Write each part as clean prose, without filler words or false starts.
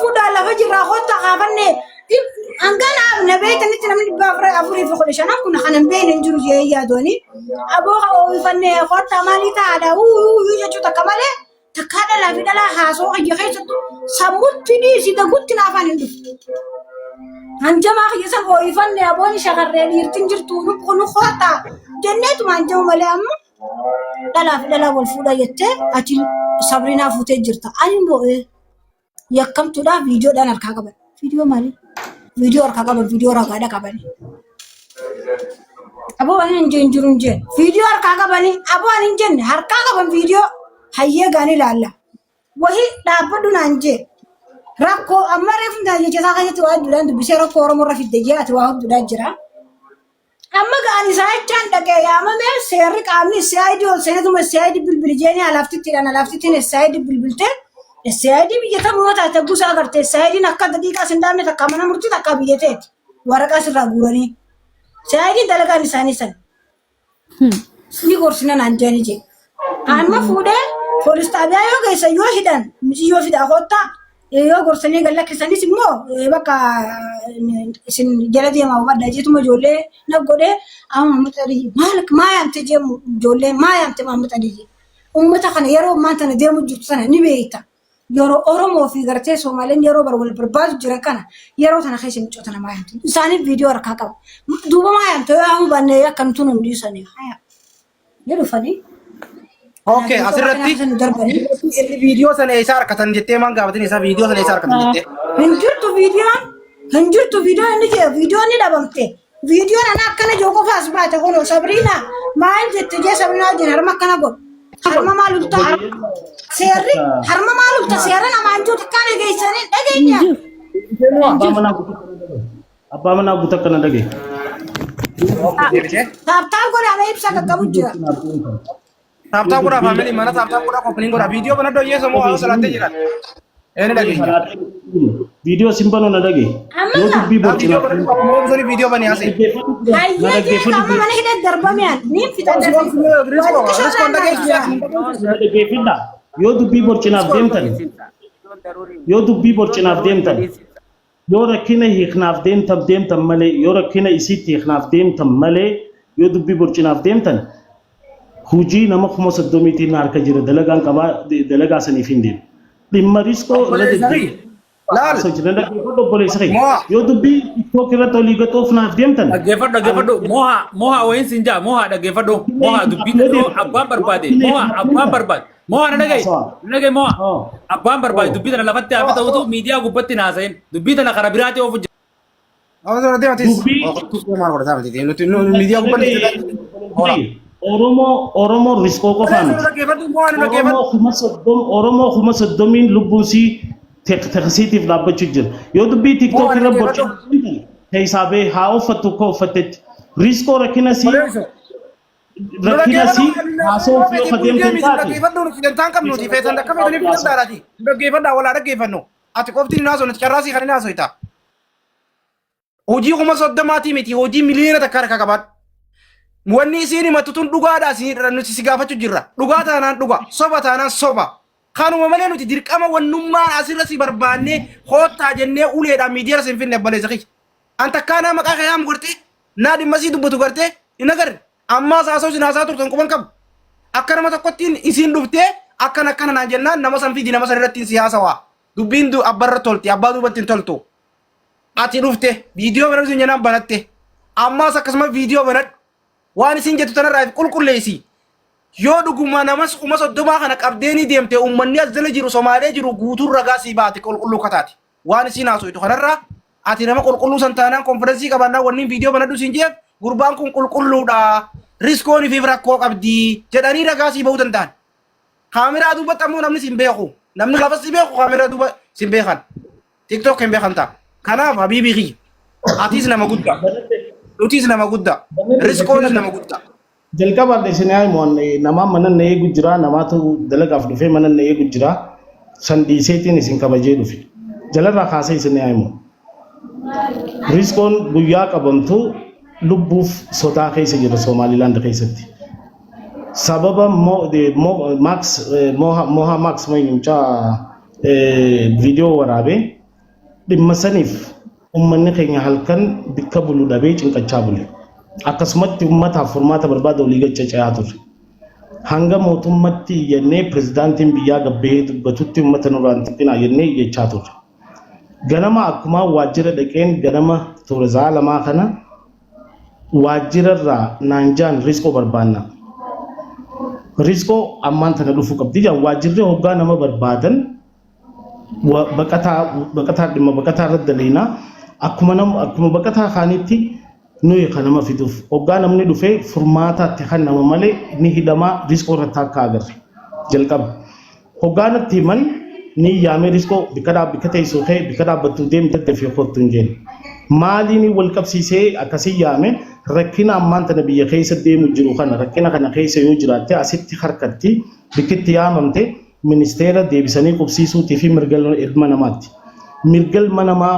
fuudhaa lafa jirraa kottaa kaafannee hangana na beektanitti namni 415 kun kan hin beekne hin jiru jee yaadooni. Aboo oofannee kottaa maalii taa'aadha uuu jechuu takka malee takkaa dhalaa fi dhalaa haasoo kiyya keessattu sammutti dhiisi dagutti naafaan hin dhufu. Hanjamaa kiyya san ooyifanne aboon shakarree dhiirtiin jirtu nu kottaa jenneetuma hanjamu malee amma dhalaa fi dhalaa wal fuudha jettee ati Sabrinaa fuutee jirta. Ani immoo yakkamtuudhaa viidiyoodhaan harkaa qaban. Viidiyoo maali? Viidiyoo harkaa qaban, viidiyoo ragaadha qaban. Aboo ani hin jeen jiru hin jeen. Viidiyoo harkaa qabanii aboo ani hin jenne harkaa qaban viidiyoo hayyee gaanii ilaalla. Wahii dhaabbadhu naan jee. Rakkoo amma reefu jecha isaa keessatti waa hedduudhaan dubbisee rakkoo Oromoo irra fidde jee ati waa hedduudhaan jira. Amma ga'an isaa jechaan dhaqee yaamame seerri qaamni SID ol seenetuma SID bilbili jeeni alaaftittiidhaan alaaftittiin SID bilbilte SID biyya tam yoo taate gusaa garte SID'n akka daqiiqaa sin dhaabne takka mana murtii takka biyya teeti waraqaa sirraa guuranii SID'n dalagaan isaanii san. Ni gorsina naan jedhani jee. Amma fuudhee poolis xaabiyaa yoo geessa yoo hidhan mijiyyoo fidaa koottaa yoo gorsanii gad lakkisanis immoo bakka isin jala deemaa hubadha jeetuma ijoollee na godhee amma Mahammad Aliyyi maal maa yaamte jee ijoollee maa yaamte Mahammad Aliyyi uummata kana yeroo ammaan tana deemu jirtu sana ni beekta. Yeroo Oromoo fi gartee Somaaleen yeroo bar wal barbaadu jiran kana yeroo tana keessa micoota tana maa yaamte isaaniif viidiyoo harkaa qabu. Duuba maa yaamte yoo yaamuu baanne akkamtu nu dhiisanii haya ni dhufanii. Okay, asirratti nu darbanii. Inni viidiyoo sana eessaa argatan jettee maan gaafatin isaa viidiyoo sana eessaa argatan jettee. Hin jirtu viidiyoon hin jirtu viidiyoon inni jee viidiyoon ni dhabamte. Viidiyoon ana akkana jiru qofa as baate kunoo Sabriina maal jette jee Sabriinaa wajjin harma akkana godhu. Harma maal ulta seerri harma maal ulta seera namaan jiru xiqqaa dhageessanii dhageenya. Abbaa manaa guutuu kana dhagaye. Abbaa manaa guutuu akkana dhagaye. Taaptaap godhaamee ibsa qaqqabu jira. Tap tap godhaa family mana tap tap godhaa copy link godhaa viidiyoo banadhu hiyyeessa moo haala salaattee jiran. Eeni dhageenya. Viidiyoo sin banuu na dhagaye. Amma Yoo dubbii Viidiyoo borcinaaf banadhu moo viidiyoo bani haasa'e. na Hayyee jee dhaggeeffadhu amma mana hidhee darbame an niin fixadha. Riskoo riskoo dhageessu. Na dhaggeeffadha. Yoo dubbii borcinaaf deemtan yoo dubbii borcinaaf deemtan yoo rakkina hiiknaaf deemtan deemtan malee yoo rakkina isiitti hiiknaaf deemtan malee yoo dubbii borcinaaf deemtan hujii nama 30,000tiin na harka jira dalagaan qabaa dalagaa saniif hin deemu. Dhimma riskoo irra Obboleessa deddeebi'ee Laal. haasa'u jira. Dhaggeeffadhu obboleessa kiyya. Mo'a. Yoo dubbii TikTok irratti olii gaxoof naaf deemtan Dhaggeeffadhu dhaggeeffadhu moha moha wayin siin jaa moha dhaggeeffadhu moha dubbii yoo abbaan barbaade moha abbaan barbaade moha na dhaga'i na dhaga'i moha abbaan barbaade dubbii tana lafatti hafe ta'utu miidiyaa gubbatti hin haasa'in dubbii tana karaa biraatii oofu jira. Dubbii Miidiyaa gubbatti Oromoo Oromoo riskoo qofaa miti. Oromoo 30,000 Oromoo 30,000 lubbuun sii teksiitiif dhaabbachuu jira. Yoo dubbii TikTok irra borcuu keessaa ba'e haa uffattu akka uffattetti. Riskoo rakkina sii haasa'uuf yoo kadeemtan taate. Dhaggeeffadhu nuti dantaan qabnu nuti feetan akka feetaniif ni danda'aati. Dhaggeeffadhaa walaa dhaggeeffannu. Ati qofti hin haasofne carraasii kan hin haasofta. Hojii 30,000tii miti hojii 1 miliyoona harka qabaadhu. Wanni isiin himattu tun dhugaadha isin nuti si gaafachuu jirra. Dhugaa taanaan dhuga, soba taanaan soba. Kanuma malee nuti dirqama wannummaan asirra si barbaannee koottaa jennee uleedhaan miidiyaa irra si hin finne abbaleessa kiyya. An takkaa naa maqaa kee yaamu gartee naa dhimma sii dubbatu gartee hin agarre. Ammaas haasa'u isin haasaa turtan quban qabu. Akka nama tokkottiin isiin dhuftee akkana akkana naan jennaan nama san fidi nama san irratti si haasawaa. Dubbiin abbarra tolti abbaa duubatti hin toltu. Ati dhufte viidiyoo banadhu isin jennaan banatte. Ammaas akkasuma viidiyoo banadhu. Waan isin jettu tanarraa qulqulleessi. Yoo dhuguma namas 30,000 kana qabdee ni deemte uummanni as jala jiru Somaalee jiru guutuun ragaa sii baate qulqulluu kataati. Waan isiin haasoytu kanarraa ati nama qulqulluu san taanaan konfidensii qabaannaan wanni viidiyoo banadhu siin jeef gurbaan kun qulqulluudha. Riskoon ifiif rakkoo qabdi jedhanii ragaa sii bahuu danda'an. Kaameraa duubatti ammoo namni sin beeku. Namni lafa si beeku kaameraa duuba sin beekan. TikTok hin beekan ta'a. Kanaaf habiibii kiyya. Atis nama guddaa. Nutis nama guddaa. Riskoonis nama guddaa. Jalqabaan isin himu namaa mana na eegu jira namaatu dalagaaf dhufee mana na eegu jira san dhiiseetiin isin kabajee dhufe. Jalarraa kaasee isin himu. Riskoon guyyaa qabamtu lubbuuf sodaa keessa jira Somaalilaand keessatti. Sababa Max Moha Max mucaa viidiyoo waraabee Dhimma saniif ummanni keenya halkan bikka bulu dhabee cinqachaa bule. Akkasumatti ummataaf furmaata barbaada olii gad caca'aa ture. Hanga mootummatti iyyannee pirezidaantiin biyyaa gad bahee dubbatutti ummata nurraa hin tuqinaa jennee iyyachaa turre. Ganama akkumaan waajjira dhaqeen ganama toora sa'a lamaa kana waajjira irraa naan jaan Risqoo barbaanna. Risqoo ammaan tana dhufuu qabdi jaan. Waajjirri hoggaa nama barbaadan baqataa baqataa dhimma baqataa irratti daleena akkuma nama akkuma baqataa kaanitti nuyi kan nama fiduuf hoggaa namni dhufee furmaataatti kan nama malee ni hidhamaa. Risqoo irratti akka agarre jalqaba hoggaa natti himan ni yaamee, "Risqoo, bikka dhaab, bikka teessoo kee, bikka dhaabbattu deemi, daddafii kottu," hin jeen. Maaliin wal qabsiisee akkasii yaame? Rakkina ammaan tana biyya keessa deemu jiru kana, rakkina kana keessa yoo jiraatte asitti harkatti bikkitti yaamamte ministeera deebisanii qubsiisuutii fi mirga ilma namaatti. Mirga ilma namaa,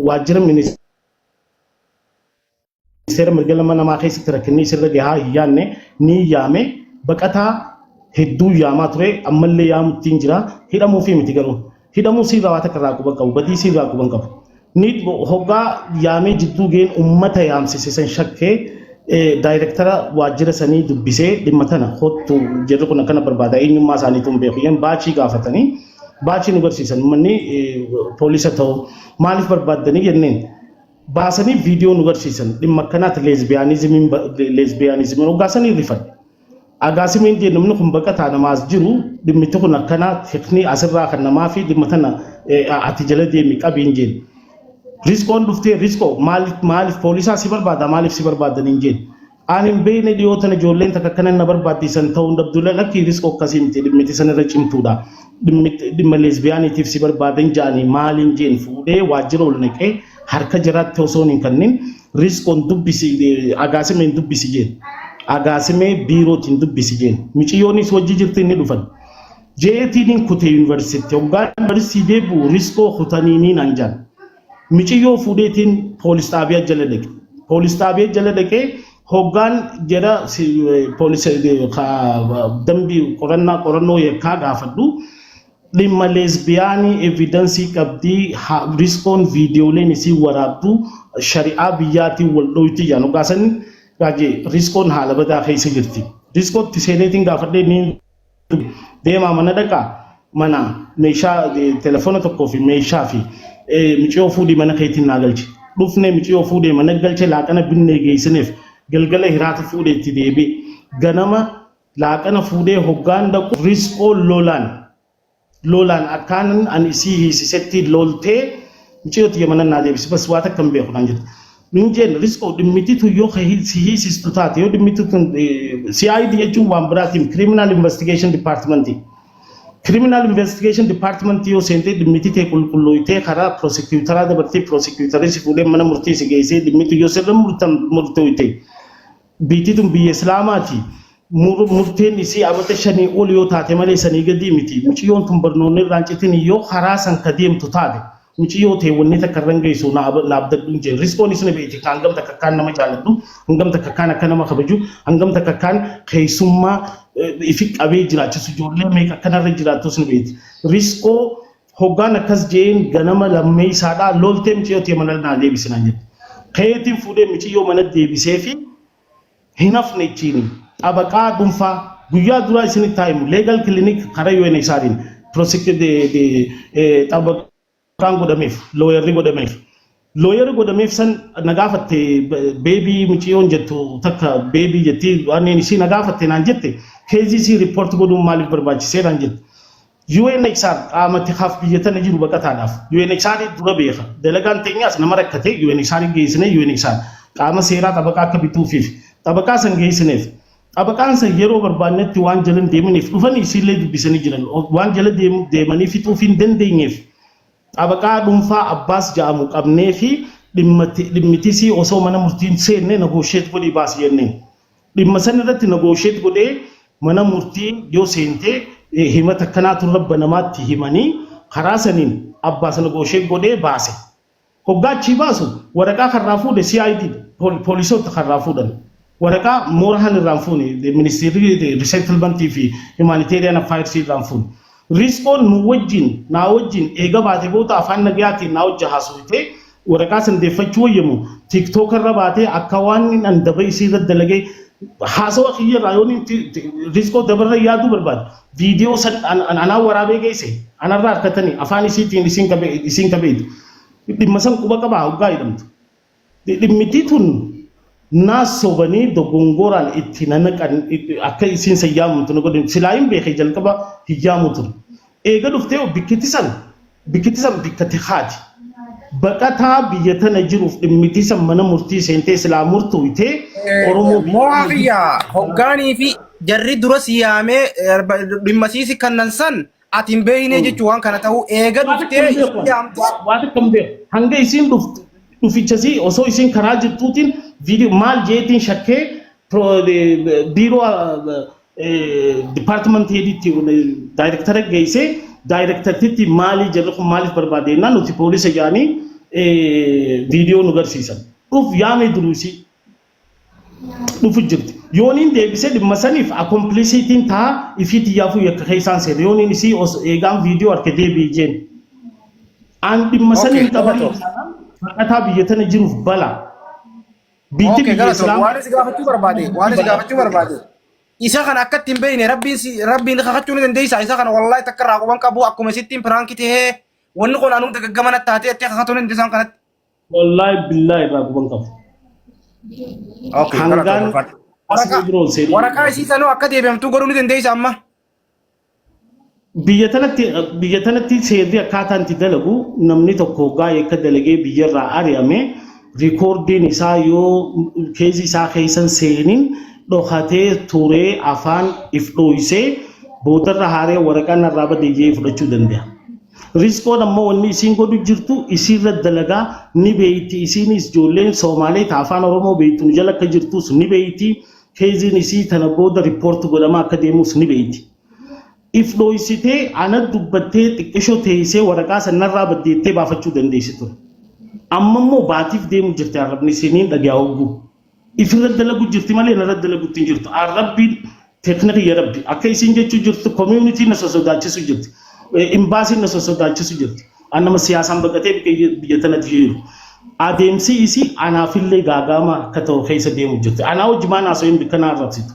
waajjira ministeera mirga ilma namaa keessatti rakkinni isirra gahaa hin yaanne ni yaame. Baqataa hedduu yaamaa ture, ammallee yaamuttiin jira. Hidhamuufi miti garuu, hidhamuu siirraa waa takka irraa quban qabu, badii siirraa quban qabu. Ni hoggaa yaamee jidduu ga'een ummata yaamsise san shakkee daayirektara waajjira sanii dubbisee, dhimma tana kottu, jarri kun akkana barbaada, eenyummaa isaaniitu hin beeku yeen. Baachii gaafatanii baachii nu barsiisan. Manni poolisa ta'u maaliif barbaaddanii jenneen, baasanii viidiyoo nu barsiisan. Dhimma akkanaati, lesbianismiin hoggaa sanii rifadhe. Agaasimeen jee, namni kun baqataa namaas jiru, dhimmichi kun akkana, teknii asirraa kan namaa fi dhimma tana ati jala deemi qabiin jeen. Risqoon dhuftee, "Risqoo, maaliif maaliif poolisaa si barbaada, maaliif si barbaadan?" hin jeen. Ani hin beekne, dhiyoo tana ijoolleen takka akkana na barbaaddisan ta'uu hin dhabdu. Lakkii Risqoo, akkasii miti, dhimmiti sanirra cimtuudha. Dhimma lesbianiitiif si barbaadan ja'anii maaliin jeen. Fuudhee waajjira ol naqee harka jaraatti osoo hin kennin, "Risqoon dubbisi, agaasimeen dubbisi," jeen. "Agaasimee biirootiin dubbisi," jeen. Miciyyoonis wajji jirti inni dhufan. Jeetiin kute yuunivarsiitii. Hoggaa yuunivarsiitii deebi'u Risqoo kutaniinii naan jaan. Miciyyoo fuudheetiin poolis xaabiyaa jala dhaqe. Poolis xaabiyaa jala dhaqee hoggaan jara poolis dambii qorannaa qorannoo yakkaa gaafadhu, dhimma lesbianii evidence qabdii, Risqoon viidiyooleen isii waraabdu shari'aa biyyaatiin wal dhoyti jaan. Hoggaa san gaajee Risqoon haala badaa keessa jirti. Risqootti seeneetiin gaafadhee, ni deemaa mana dhaqaa, mana meeshaa telefoona tokkoo fi meeshaa fi miciyoo fuudhii mana keetiin naa galche. Dhufnee miciyoo fuudhee mana galche, laaqana binnee geessineef, galgala hiraata fuudhee itti deebi'e. Ganama laaqana fuudhee hoggaan dhaqu Risqoo lolaan lolaan akkaanan ani isii hiisisetti loltee, "Miciyoo tiyya mana naa deebisi, bas waa takka hin beeku," naan jette. Min jeen, "Risqoo, dhimmititu yoo si hiisistu taate, yoo dhimmitu tun CID jechuun waan biraatiin Criminal Investigation Department. Criminal Investigation Department yoo seentee dhimmiti tee qulqullooytee karaa prosecutoraa dabartee prosecutorii si fuudhee mana murtii si geessee dhimmitu yoo sirra murtooyte, biitti tun biyya Islaamaati. Murteen isii amata 5 ol yoo taate malee sanii gadi miti. Mucayyoon tun barnoonni irraan citin, yoo karaa san ka deemtu taate mucayyoo ta'e wanni takka irra hin geessu, na abdadhu," jeen. Risqoon isin beekti hangam takka akkaan nama jaalladhu, hangam takka akkaan akka nama kabaju, hangam takka akkaan keessummaa ifi qabee jiraachisu, ijoollee meeqa akkanarra jiraattus ni beekti. Risqoo hoggaan akkas jeen ganama lammee isaadhaa loltee, "Mucayyoo ta'e mana naa deebisinaan," jette. Keetiin fuudhee mucayyoo mana deebisee fi hin hafne ichiini xabaqaa dhuunfaa guyyaa duraa isinitti haa himu. Legal clinic karaa UNHCR'n xabaqaan godhameef, lawyerri godhameef. Lawyerri godhameef san na gaafatte, beebii mucayyoon jettu takka beebii jetti, waan isii na gaafatte naan jette, caseii isii report godhuun maaliif barbaachisee naan jette. UNHCR qaamatti haaf biyya tana jiru baqataadhaaf. UNHCR dura beeka. Dalagaan teenyaas nama rakkate UNHCR geessine. UNHCR qaama seeraa xabaqaa akka bituufiif xabaqaa san geessineef. Xabaqaan san yeroo barbaannetti waan jala hin deemaniif dhufanii isiillee dubbisanii jiran. Waan jala deemanii fixuuf hin dandeenyeef xabaqaa dhuunfaa Abbaas jedhamu qabnee fi dhimmitisii osoo mana murtiin seenne negotiate godhii baasi jenneen. Dhimma san irratti negotiate godhee mana murtii yoo seentee himata akkanaatu rabba namaatti himanii karaa saniin Abbaas negotiate godhee baase. Hoggaa achii baasu waraqaa karraa fuudhe CID poolisoota karraa fuudhan. Waraqaa moorahan irraan fuune, ministeerri resettlementii fi humanitarian affairs irraan fuune. Riskoon nu wajjin naa wajjin eega baate booda afaan nagayaatiin naa wajji haasofte waraqaa san deeffachuu wayyamu TikTok irra baatee akka waan an daba isii irra dalagee haasawa kiyya irraa yoon riskoo dabarra yaaduu barbaade viidiyoo san anaa waraabee geesse anarraa harkatanii afaan isiitiin isiin qabeetu dhimma san quba qabaa hoggaa jedhamtu. Dhimmitii tun naa sobanii dogongoraan itti nanaqan akka isiin san yaamamtu na godhan silaa hin beekee jalqaba hin yaamu ture. Eega dhuftee bikkiti san bikka tikaati. Baqataa biyya tana jiruuf dhimmitii san mana murtii seentee silaa murtuutee Oromoo biyya Mo'aa tana jiru. kiyya hoggaanii fi jarri dura si yaamee dhimma siisi kannan san ati hin beekne jechuun waan kana ta'uu eega Waa takka dhuftee hin beeku. isii yaamte. Waa takka hin beeku. Hanga isiin dhuftu dhufichasii osoo isiin karaa jirtuutiin viidiyoo maal jeetiin shakkee biiroo department headitti daayirektara geessee daayirektartitti maalii jarri kun maaliif barbaade jennaan nuti poolisa jedhanii viidiyoo nu garsiisan. Dhuf yaamee duruusii dhufu jirti. Yooniin deebisee dhimma saniif accomplicitiin taa ifii xiyyaafuu yakka keessaan seene. Yooniin isii eegaan viidiyoo harka deebi'ee jeen. An dhimma saniin qabanii baqataa biyya tana jiruuf balaa. Biyyi Okay, biyya galatoo. Islaamaa Waan si gaafachuu barbaade, waan si gaafachuu barbaade. Isa kana akka ittiin beekne rabbiin si rabbiin kakachuu ni dandeessa. Isa kana wallahi takka irraa quban qabu akkuma isittiin prank tahee wanni kun anuu dagaggama taatee itti kakachuu ni dandeessan kanatti. Wallaahi billaahi irraa quban qabu. Okay, galatoo Hangaan ulfaadhu. asii biroon seenuu. Waraqaa isii sanuu akka deebi'amtuu godhuu ni dandeessa amma. Biyya tanatti seerri akkaataan itti dalagu namni tokko hoggaa yakka dalagee biyyarraa ari'ame recordiin isaa yoo caseii isaa keessan seenin dhokatee turee afaan if dhoysee boodarra haaree waraqaa narraa badee jee fudhachuu danda'a. Riskoon ammoo wanni isiin godhu jirtu isiirra dalagaa ni beeyti. Isiinis ijoolleen Soomaalee ta afaan Oromoo beektu nu jala akka jirtus ni beeyti. Caseiin isii tana booda report godhamaa akka deemus ni beeyti. If dhoysitee ana dubbattee xiqqishoo teessee waraqaa sanarraa baddeettee baafachuu dandeessi ture. Amma immoo baatiif deemu jirti arrabni isiniin dhagaa hogguu. Ifirra dalagu jirti malee narra dalagutti hin jirtu. Arrabbiin teeknikii ya rabbi akka isiin jechuu jirtu communityn na sosodaachisu jirti. Embassyn na sosodaachisu jirti. An nama siyaasaan baqatee biyya tanatti jiru. Adeemsi isii anaafillee gaagaama akka ta'u keessa deemu jirti. Anaa wajjumaan haasa'in bikka na arrabsitu.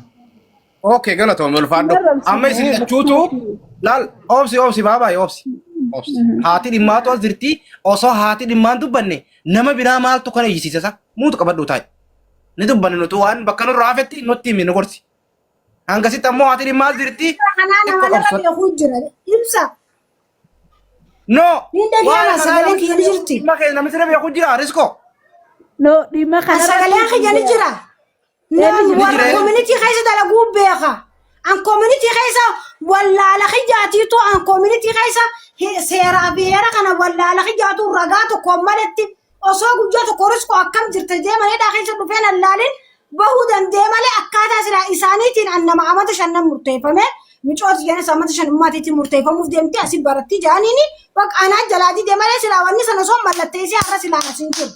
Okay, galatoomii ulfaadhu. Amma isin lachuutu laal oobsi oobsi baabaay oobsi. Oobsi. Haati dhimmaatu as jirti. Osoo haati dhimmaan dubbanne nama biraa maaltu kana iyyisiisa isa muutu qabadhu taa'i. Ni dubbanne nuti waan bakka nurraa hafetti nutti himi nu gorsi. Hangasitti ammoo haati dhimmaa as jirti. Kanaa nama Xiqqoo nama qabsoo. beekuu jira. Ibsa. No. Ni dhaga'ama sagaleen kiyya ni jirti. Dhimma kee namni sirra beeku jira riskoo. No, dhimma kanarratti Sagaleen kiyya ni jira. Ni Warra jira. community keessa dalaguu beeka. An community keessa wallaala kiyyaatiitu an community keessa seeraa fi heera kana wallaala kiyyaatu ragaa tokko maletti osoo guyyaa tokko riskoo akkam jirte deemanidhaa keessa dhufeen allaalin bahuu danda'e malee akkaataa silaa isaaniitiin an nama amata shannan murteeffame micooti jedhanis amata shan ummaatiitiin murteeffamuuf deemte asii baratti jaaniini bakka anaa jalaa dide malee silaa wanni sana osoo mallatteessee har'a silaa asiin jiru.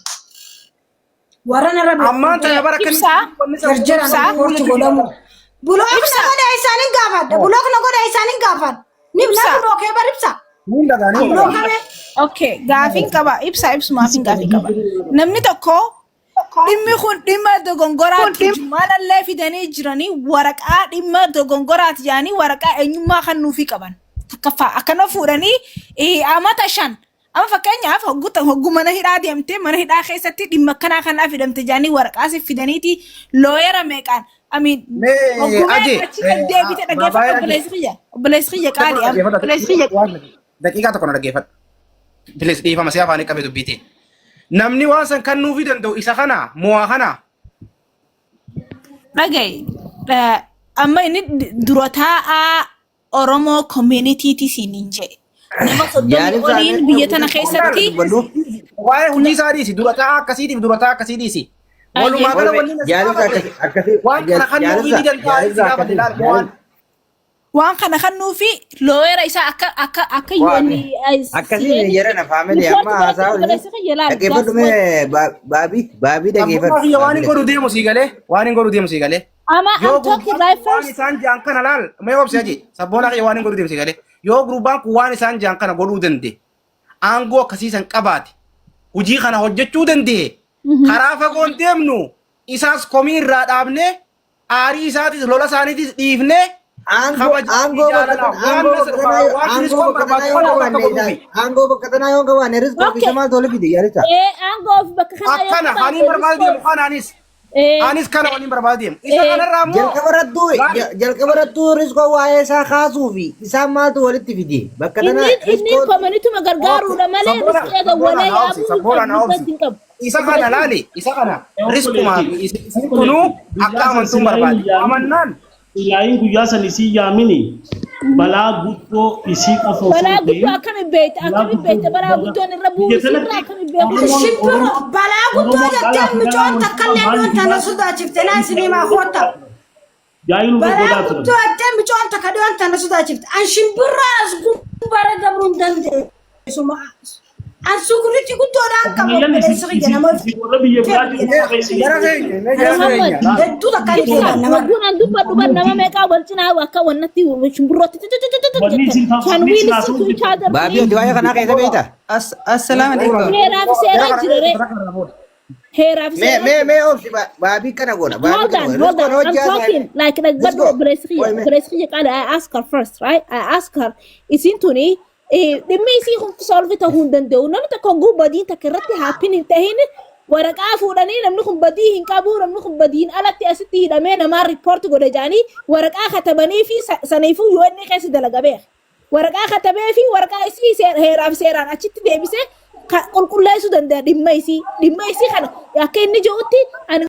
Warra narra beeku. Ammaan tana bara akka Ibsaa. Jarjaraan Ibsaa. report godhamu. Block na Ibsa. godha isaanin gaafadha. Block na godha isaanin gaafadha. Ni Ibsa. na blockee bar ibsa. Ni dhagaanii. Blockame. Okay, gaafiin qaba. Ibsa ibsumaafin gaafii qaba. Namni tokko dhimmi kun dhimma dogongoraati maalallee fidanii jiranii waraqaa dhimma dogongoraati jedhanii waraqaa eenyummaa kan nuufii qaban. Takkaffaa akkana fuudhanii amata 5. Amma fakkeenyaaf hogguu mana hidhaa deemtee mana hidhaa keessatti dhimma akkanaa kanaa fidamte jedhanii waraqaa si fidaniiti lawyera meeqaan amiin Mee hogguu Ajee. meeqa achi gad deebite dhaggeeffadhu obboleessi kiyya obboleessi kiyya qaali obboleessi kiyya. Daqiiqaa tokko na dhaggeeffadhu. Bilis dhiifama si afaanii qabe dubbiitiin. Namni waan san kan nuufii danda'u isa kana mo'aa kana. Dhagaye amma inni dura taa'aa Oromoo communityti siin hin jedhe. Nama 30 Jaalibsaa oliin biyya tana keessatti Waa'ee hojii isaa dhiisi dura taa'aa akkasiitiif dura taa'aa akkasii dhiisi. Walumaa gala wanni na si Jaalibsaa gaafate akkasii waan kana kan nuufii ni danda'a si gaafate laal mo'aan. Waan kana kan nuufi lawyera isaa akka UN Akkasii jedhan family amma haasaa dhaggeeffadhu mee baabii baabii Abbummaa dhaggeeffadhu. kiyya waan hin godhu deemu sii galee waan hin godhu deemu sii galee. Ama Yoo I'm talking gurbaan right waan first. isaan jaan kana laal mee obsi aji sabboona kiyya waan hin godhu deemu sii galee. Yoo gurbaan kun waan isaan jaan kana godhuu danda'e, aangoo akkasii san qabaate, hojii kana hojjechuu danda'e, karaa fagoon deemnu isaas komii irraa dhaabnee, aarii isaatis lola isaaniitis dhiifnee, Aangoo kabajaa fi aangoo bakka jaalala tana waan aangoo nas bakka tanaa yoo waan aangoo riskoon bakka tanaa barbaadu yoo qofa akka qabaanne godhuufi. aangoo bakka tanaa yoo qabaanne riskoo fi Okay. maaltu walitti fide yaadita. Aangoo fi bakka kanaa yoo Akkana qabaate haniin barbaadu riskoo deemu kanaanis anis kana waliin barbaadu deemu. Isa kanarraa immoo Jalqaba irrattuu laali jalqaba irrattuu riskoo waa'ee isaa kaasuu fi isaan maaltu walitti fide bakka tana Inni inni riskoo komanituma gargaaruudha malee sabboona riskii eega sabboona walee na obsi yaabuu hin sabboona qabu na mirga obsi. hin qabu. Isa kana laali isa kana riskumaa fi isin kunuu akka Guyyaa san amantuun silaa hin barbaade. yaamin. Amannaan Silaayin guyyaa san isii yaamini balaa guddoo isii qofa osoo Balaa hin guddoo ta'in akkamiin beekta balaa akkamiin guddoo beekta balaa guddoon irra bu'uu biyya isii irraa tanatti akkamiin beekuu Oromoon Shimbirro Oromoon balaa guddoo Oromoon jettee balaa fi micoon balaa takka illee maaliif dhiyoon tana sodaachifte naan isinii maa koota. yaa'ii nurra Balaa godhaa turan. guddoo jettee micoon takka dhiyoon tana sodaachifte. An shimbirro as gubbara dabruu hin dandeessu. An sukuritti guddoodhaan qaba Obboleeyyan isin obboleessi kiyya isin nama isin warra biyya biraa biyya jiru nama. qofa isin jara keenya mee jara Muhammad keenya. Hedduu takka ni ibsa beekan nama. wagguun an dubbadhu bar nama meeqaa wal cinaa akka wannatti shimbirrootti Wanni isin can wanni we isin listen haasa'u to each jirtan. other Baabii please? ati waa'ee kanaa keessa beekta. Assalamu alaikum. Heeraa fi Jara seeraa kana jira ree. jara kana booda. Heeraa fi Mee seeraa mee jira. mee obsi baabii kana goona baabii Hold kana on, goona hold riskoon on. I'm hojii haasa'e talking. Like, but riskoo qoy mee. Obboleessi qaala, I ask her first, right? I ask her. Isiin tuni dhimmi isii kun solve ta'uu hin danda'u. Namni tokko hogguu badiin takka irratti happen hin tahin waraqaa fuudhanii namni kun badii hin qabu, namni kun badiin alatti asitti hidhamee namaa report godhe jedhanii waraqaa katabanii fi saniifuu yoo inni keessa dalaga beeka. Waraqaa katabee fi waraqaa isii heeraa fi seeraan achitti deebisee qulqulleessuu danda'a dhimma isii. Dhimma isii kana akka inni jedhutti ani